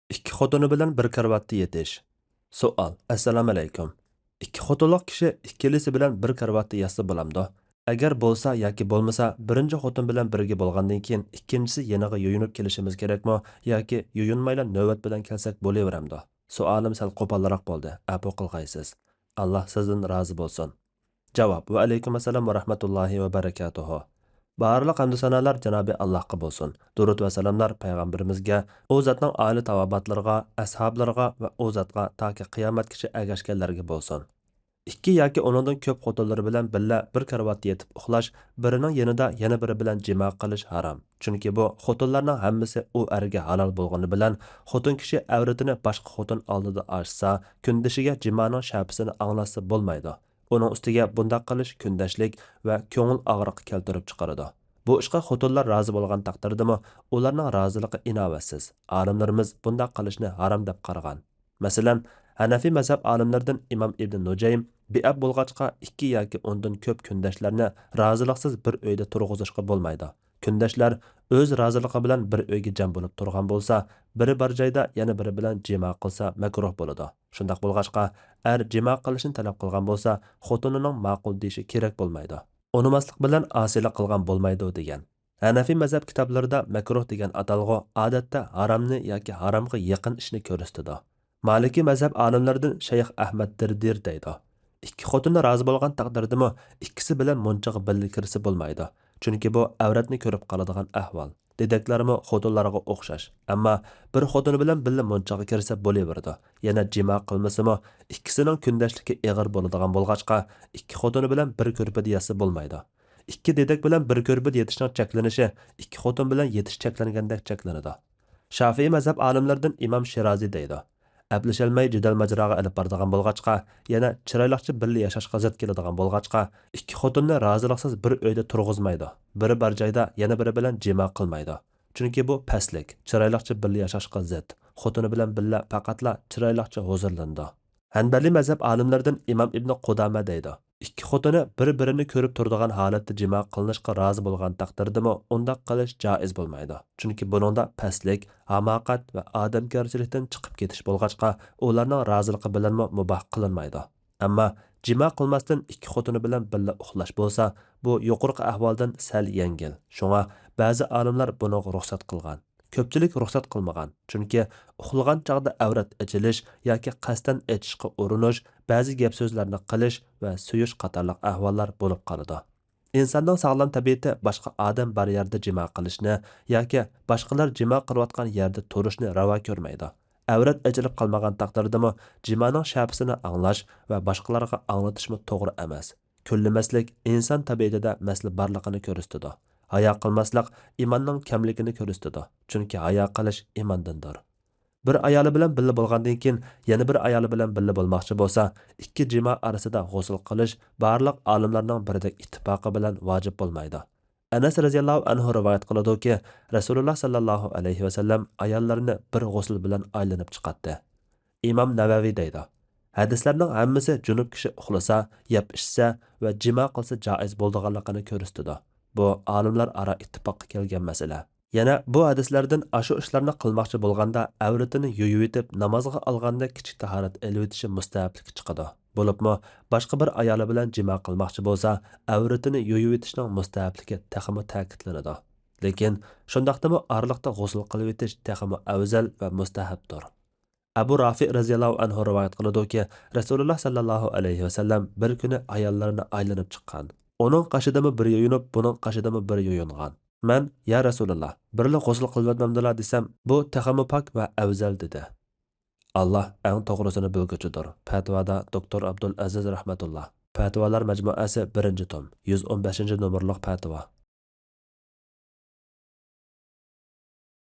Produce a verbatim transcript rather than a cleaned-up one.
ئىككى خوتۇنى بىلەن بىر كارىۋاتتا يېتىش. سوئال: ئەسسالامۇئەلەيكۇم. ئىككى خوتۇنلۇق كىشى ئىككىلىسى بىلەن بىر كارىۋاتتا ياتسا بولامدۇ؟ ئەگەر بولسا ياكى بولمىسا، بىرىنچى خوتۇن بىلەن بىرگە بولغاندىن كېيىن ئىككىنچىسى يېنىغا يۇيۇنۇپ كېلىشىمىز كېرەكمۇ ياكى يۇيۇنمايلا نۆۋەت بىلەن كەلسەك بولۇۋېرەمدۇ؟ سوئالىم سەل قوپالراق بولدى، ئەپۇ قىلغايسىز. ئاللا سىزدىن رازى بولسۇن. جاۋاب: ۋەئەلەيكۇم ئەسسالام ۋە رەھمەتۇللاھى ۋە بەرىكاتۇھۇ. بارلىق ھەمدۇ سانالار جانابى ئاللاھقا بولسۇن. دۇرۇد ۋە سالاملار پەيغەمبىرىمىزگە، ئۇ زاتنىڭ ئائىلە تاۋابىئاتلىرىغا، ئەسھابلىرىغا ۋە ئۇ زاتقا تاكى قىيامەتكىچە ئەگەشكەنلەرگە بولسۇن. ئىككى ياكى ئۇنىڭدىن كۆپ خوتۇنلىرى بىلەن بىللە بىر كارىۋاتتا يېتىپ ئۇخلاش، بىرىنىڭ يېنىدا يەنە بىرى بىلەن جىما قىلىش ھارام. چۈنكى بۇ خوتۇنلارنىڭ ھەممىسى ئۇ ئەرگە ھالال بولغىنى بىلەن، خوتۇن كىشى ئەۋرىتىنى باشقا خوتۇن ئالدىدا ئاچسا، كۈندىشىگە جىمانىڭ شەپىسىنى ئاڭلاتسا بولمايدۇ. ئۇنىڭ ئۈستىگە بۇنداق قىلىش كۈندەشلىك ۋە كۆڭۈل ئاغرىقى كەلتۈرۈپ چىقىرىدۇ. بۇ ئىشقا خوتۇنلار رازى بولغان تەقدىردىمۇ، ئۇلارنىڭ رازىلىقى ئىناۋەتسىز. ئالىملىرىمىز بۇنداق قىلىشنى ھارام دەپ قارىغان. مەسىلەن، ھەنەفىي مەزھەپ ئالىملىرىدىن ئىمام ئىبن نۇجەيم: بىئەپ بولغاچقا، ئىككى ياكى ئۇندىن كۆپ كۈندەشلەرنى رازىلىقسىز بىر ئۆيدە تۇرغۇزۇشقا بولمايدۇ. كۈندەشلەر ئۆز رازىلىقى بىلەن بىر ئۆيگە جەم بولۇپ تۇرغان بولسا، بىرى بار جايدا يەنە بىرى بىلەن جىما قىلسا مەكرۇھ بولىدۇ. شۇنداق بولغاچقا، ئەر جىما قىلىشنى تەلەپ قىلغان بولسا، خوتۇنىنىڭ ماقۇل دېيىشى كېرەك بولمايدۇ. ئۇنىماسلىق بىلەن ئاسىيلىق قىلغان بولمايدۇ دېگەن. ھەنەفىي مەزھەپ كىتابلىرىدا مەكرۇھ دېگەن ئاتالغۇ ئادەتتە ھارامنى ياكى ھارامغا يېقىن ئىشنى كۆرسىتىدۇ. مالىكىي مەزھەپ ئالىملىرىدىن شەيخ ئەھمەد دىردىر دەيدۇ: ئىككى خوتۇنى رازى بولغان تەقدىردىمۇ، ئىككىسى بىلەن مۇنچىغا بىللە كىرسە بولمايدۇ. چۈنكى بۇ ئەۋرەتنى كۆرۈپ قالىدىغان ئەھۋال. دېدەكلەرمۇ خوتۇنلارغا ئوخشاش. ئەمما بىر خوتۇنى بىلەن بىللە مۇنچىغا كىرسە بولۇۋېرىدۇ. يەنە جىما قىلمىسىمۇ، ئىككىسىنىڭ كۈندەشلىكى ئېغىر بولىدىغان بولغاچقا، ئىككى خوتۇنى بىلەن بىر كۆرپىدە ياتسا بولمايدۇ. ئىككى دېدەك بىلەن بىر كۆرپىدە يېتىشنىڭ چەكلىنىشى ئىككى خوتۇن بىلەن يېتىش چەكلەنگەندەك چەكلىنىدۇ. شافىئىي مەزھەپ ئالىملىرىدىن ئىمام شىرازى دەيدۇ: ئەپلىشەلمەي جېدەل-ماجىراغا ئېلىپ بارىدىغان بولغاچقا، يەنە چىرايلىقچە بىللە ياشاشقا زىت كېلىدىغان بولغاچقا، ئىككى خوتۇننى رازىلىقسىز بىر ئۆيدە تۇرغۇزمايدۇ. بىرى بار جايدا يەنە بىرى بىلەن جىما قىلمايدۇ. چۈنكى بۇ پەسلىك، چىرايلىقچە بىللە ياشاشقا زىت. خوتۇنى بىلەن بىللە پەقەتلا چىرايلىقچە ھۇزۇرلىنىدۇ. ھەنبەلىي مەزھەپ ئالىملىرىدىن ئىمام ئىبنى قۇدامە دەيدۇ: ئىككى خوتۇنى بىر-بىرىنى كۆرۈپ تۇرىدىغان ھالەتتە جىما قىلىنىشقا رازى بولغان تەقدىردىمۇ ئۇنداق قىلىش جائىز بولمايدۇ. چۈنكى بۇنىڭدا پەسلىك، ھاماقەت ۋە ئادەمكەرچىلىكتىن چىقىپ كېتىش بولغاچقا، ئۇلارنىڭ رازىلىقى بىلەنمۇ مۇباھ قىلىنمايدۇ. ئەمما جىما قىلماستىن ئىككى خوتۇنى بىلەن بىللە ئۇخلاش بولسا، بۇ يۇقىرىقى ئەھۋالدىن سەل يەڭگىل. شۇڭا بەزى ئالىملار بۇنىڭغا رۇخسەت قىلغان. كۆپچىلىك رۇخسەت قىلمىغان، چۈنكى ئۇخلىغان چاغدا ئەۋرەت ئېچىلىش ياكى قەستەن ئېچىشقا ئۇرۇنۇش، بەزى گەپ-سۆزلەرنى قىلىش ۋە سۆيۈش قاتارلىق ئەھۋاللار بولۇپ قالىدۇ. ئىنساننىڭ ساغلام تەبىئىتى باشقا ئادەم بار يەردە جىما قىلىشنى ياكى باشقىلار جىما قىلىۋاتقان يەردە تۇرۇشنى راۋا كۆرمەيدۇ. ئەۋرەت ئېچىلىپ قالمىغان تەقدىردىمۇ جىمانىڭ شەپىسىنى ئاڭلاش ۋە باشقىلارغا ئاڭلىتىشمۇ توغرا ئەمەس. كۈنلىمەسلىك ئىنسان تەبىئىتىدە مەسىلە بارلىقىنى كۆرسىتىدۇ. ھايا قىلماسلىق ئىماننىڭ كەملىكىنى كۆرسىتىدۇ، چۈنكى ھايا قىلىش ئىماندىندۇر. بىر ئايالى بىلەن بىللە بولغاندىن كېيىن يەنە بىر ئايالى بىلەن بىللە بولماقچى بولسا، ئىككى جىما ئارىسىدا غۇسۇل قىلىش بارلىق ئالىملارنىڭ بىردەك ئىتتىپاقى بىلەن ۋاجىپ بولمايدۇ. ئەنەس رەزىياللاھۇ ئەنھۇ رىۋايەت قىلىدۇكى، رەسۇلۇللا ساللاللاھۇ ئەلەيھى ۋەسەللەم ئاياللىرىنى بىر غۇسۇل بىلەن ئايلىنىپ چىقاتتى. ئىمام نەۋەۋى دەيدۇ: ھەدىسلەرنىڭ ھەممىسى جۇنۇپ كىشى ئۇخلىسا، يەپ ئىچسە ۋە جىما قىلسا جائىز بولىدىغانلىقىنى كۆرسىتىدۇ. بۇ ئالىملار ئارا ئىتتىپاققا كەلگەن مەسىلە. يەنە بۇ ھەدىسلەردىن ئاشۇ ئىشلارنى قىلماقچى بولغاندا ئەۋرىتىنى يۇيۇۋېتىپ نامازغا ئالغاندەك كىچىك تاھارەت ئېلىۋېتىشى مۇستەھەپلىكى چىقىدۇ. بولۇپمۇ باشقا بىر ئايالى بىلەن جىما قىلماقچى بولسا، ئەۋرىتىنى يۇيۇۋېتىشنىڭ مۇستەھەپلىكى تېخىمۇ تەكىتلىنىدۇ. لېكىن شۇنداقتىمۇ ئارىلىقتا غۇسۇل قىلىۋېتىش تېخىمۇ ئەۋزەل ۋە مۇستەھەپتۇر. ئەبۇ رافىئ رەزىياللاھۇ ئەنھۇ رىۋايەت قىلىدۇكى، رەسۇلۇللا ساللاللاھۇ ئەلەيھى ۋەسەللەم بىر كۈنى ئاياللىرىنى ئايلىنىپ چىققان. ئۇنىڭ قېشىدىمۇ بىر يۇيۇنۇپ، بۇنىڭ قېشىدىمۇ بىر يۇيۇنغان. مەن: يا رەسۇلاللا، بىرلا غۇسۇل قىلىۋەتمەمدىلا دېسەم، بۇ تېخىمۇ پاك ۋە ئەۋزەل دېدى. ئاللا ئەڭ توغرىسىنى بىلگۈچىدۇر. پەتىۋادا دوكتور ئابدۇل ئەزىز رەھمەتۇللا. پەتىۋالار مەجمۇئەسى بىرىنچى توم، يۈز ئون بەشىنچى نومۇرلۇق پەتىۋا.